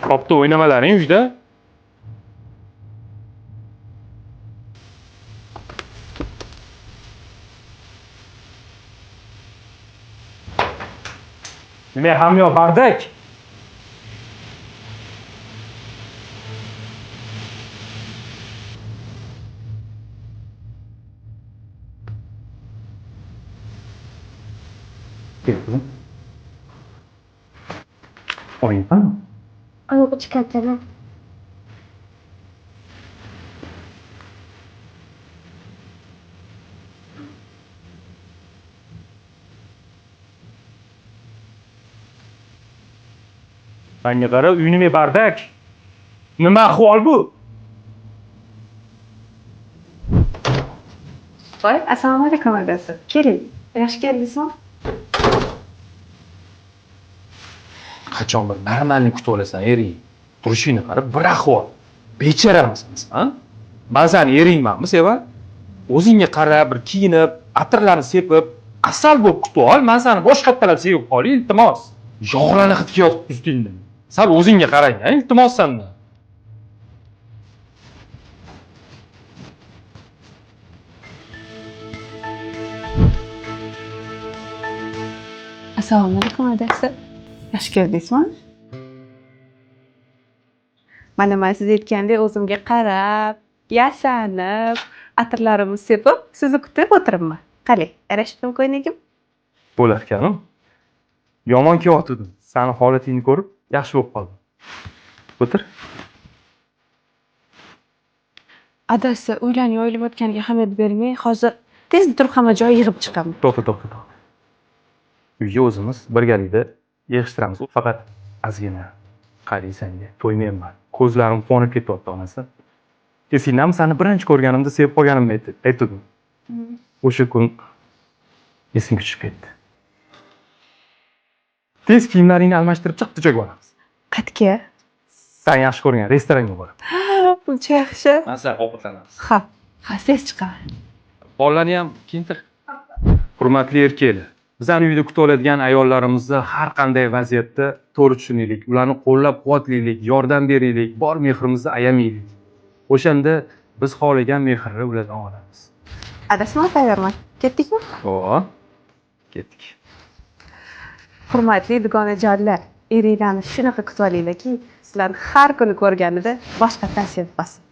Qopda o'ynamalaring uyda. Nima hamyo bardak? Kel qizim. Oying qani? Oyog'i chiqartadi. Manga qara, uy nima bardak? Nima ahvol bu? Voy, assalomu alaykum adasi. Keling. Yaxshi keldingizmi? Qachon bir normalni kutib olasan ering? Turishingni qara, bir ahvol. Becharamisan san. Man sani eringmanmi, Seva? O'zingga qarab, bir kiyinib, atirlarni sepib, asal bo'lib kutib ol. Man sani boshqattalab sevib qolay, iltimos. Yog'larni hid kelyapti ustingdan. Sal o'zingga qarang, a, iltimos sandan. Assalomu alaykum adasi. Yaxshi keldingizmi? Mana man siz aytgandek o'zimga qarab, yasanib, atirlarimni sepib, sizni kutib o'tiribman. Qalay, yarashdimi ko'ylagim? Bo'larkan-u. Yomon kelyotgandim. Sani holatingni ko'rib, yaxshi bo'lib qoldim. O'tir. Adasi, uylarni yoyilib yotganiga ahamiyat bermang. Hozir tez turib hamma joy yig'ib chiqaman. To'xta, to'xta, to'xta. Uyga o'zimiz birgalikda yig'ishtiramiz. Faqat ozgina qaraysanga to'ymayman. Ko'zlarim quvonib ketyapti onasi. Esingdami, sani birinchi ko'rganimda sevib qolganimni aytdim. O'sha kun esimga tushib ketdi. Tez kiyimlaringni almashtirib chiq, joyga boramiz. Qayerga? San yaxshi ko'rgan restoranga boramiz. Buncha yaxshi. Maza ovqatlanamiz. Ha, ha, tez chiqaman. Bolalarni ham kiyintir. Hurmatli erkaklar, bizani uyda kutib oladigan ayollarimizni har qanday vaziyatda to'g'ri tushunaylik, ularni qo'llab-quvvatlaylik, yordam beraylik, bor mehrimizni ayamaylik. O'shanda biz xohlagan mehrni ulardan olamiz. Adasi, man tayyorman. Ketdikmi? O, ketdik. Hurmatli dugonajonlar, eringlarni shunaqa kutib olinglarki, sizlarni har kuni ko'rganida boshqatdan sevib qolsin.